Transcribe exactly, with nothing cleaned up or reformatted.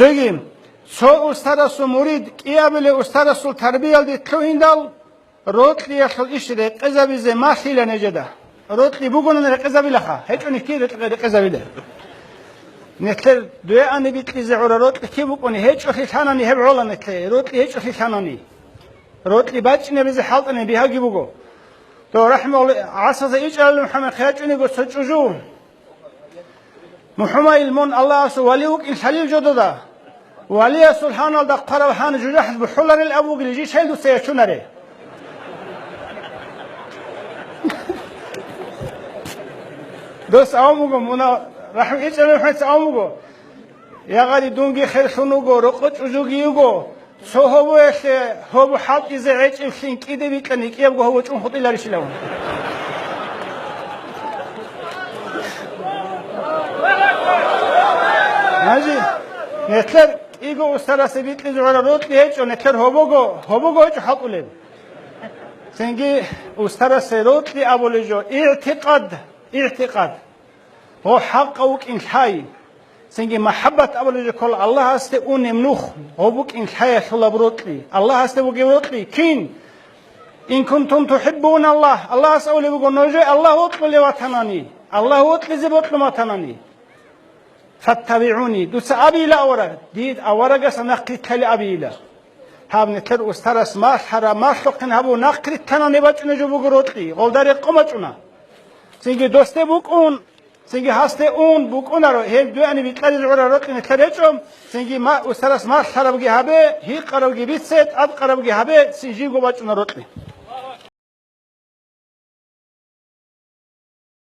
Цоги, цо устарасул мурид кӀиабилев устарасул тарбиялде лъугьиндал, рокьиялъул иш рекъезабизе малъила нижеда. Рокьи бугони рекъезабилаха, гьечӀони кин рекъ-, рекъезабила. Нилъер дуе ани бикьизе гӀура рокьи кин букӀуни, гьечӀолъи лъанани гьеб гӀола нилъе, рокьи гьечӀолъи лъанани. Рокьи бачӀинабизе хӀалтӀани бигьаги буго. Дов рахӀмугьулла гӀасаса ичӀаралев МухӀаммад хъячӀуниго цо чӀужу. МухӀумайил мун Аллагьасул вали вукӀин лъалил жо дуда. Валиясул гьаналда хъварав гьан жужахӀалъ бухӀуларел абугил жи шел дуца ячунаре. Дос авун буго, муна рахӀму ичӀарав хӀинца авун буго. Я гъари, дунги херлъун вуго, рокъо чӀужуги йиго. Цо гьобоялъе гьобо хӀалтӀизе гӀечӀеблъин кӀиде бикьани, кӀиябго гьобо чӀун хутӀиларищилавун. Гьанже нилъер кӀиго устарасе бикьизе гӀураб рокьи гьечӀо, нилъер гьобого, гьобого гьечӀо хӀалтӀулеб. Цинги устарасе рокьи абулеб жо, игӀтикъад, игӀтикъад. Гьо хӀакъав вукӀин лъай. Цинги махӀаббат абулеб жо ккола Аллагьасде унеб нух, гьоб букӀин лъаялъулаб рокьи, Аллагьасде бугеб рокьи кин? Ин кунтум тухӀиббуна Аллагь, Аллагьас абулеб буго, нужее Аллагь вокьулев ватанани, Аллагь вокьизе бокьун ватанани. ФаттабигӀуни, дуца абейила авараг, дид аварагасда нахърилълъали абейила. Гьаб нилъер устарас малъараб, малъухъин гьабу нахърилълъанани бачӀунеб жо буго рокьи, гъолда рекъон бачӀуна. Цинги досде букӀун, цинги гьасде ун букӀунаро, гьел дуяни бикьаризе гӀураб рокьи нилъер гьечӀо, цинги ма-, устарас малъарабги гьабе, гьикъарабги бице, тӀадкъарабги гьабе, цин жибго бачӀуна рокьи.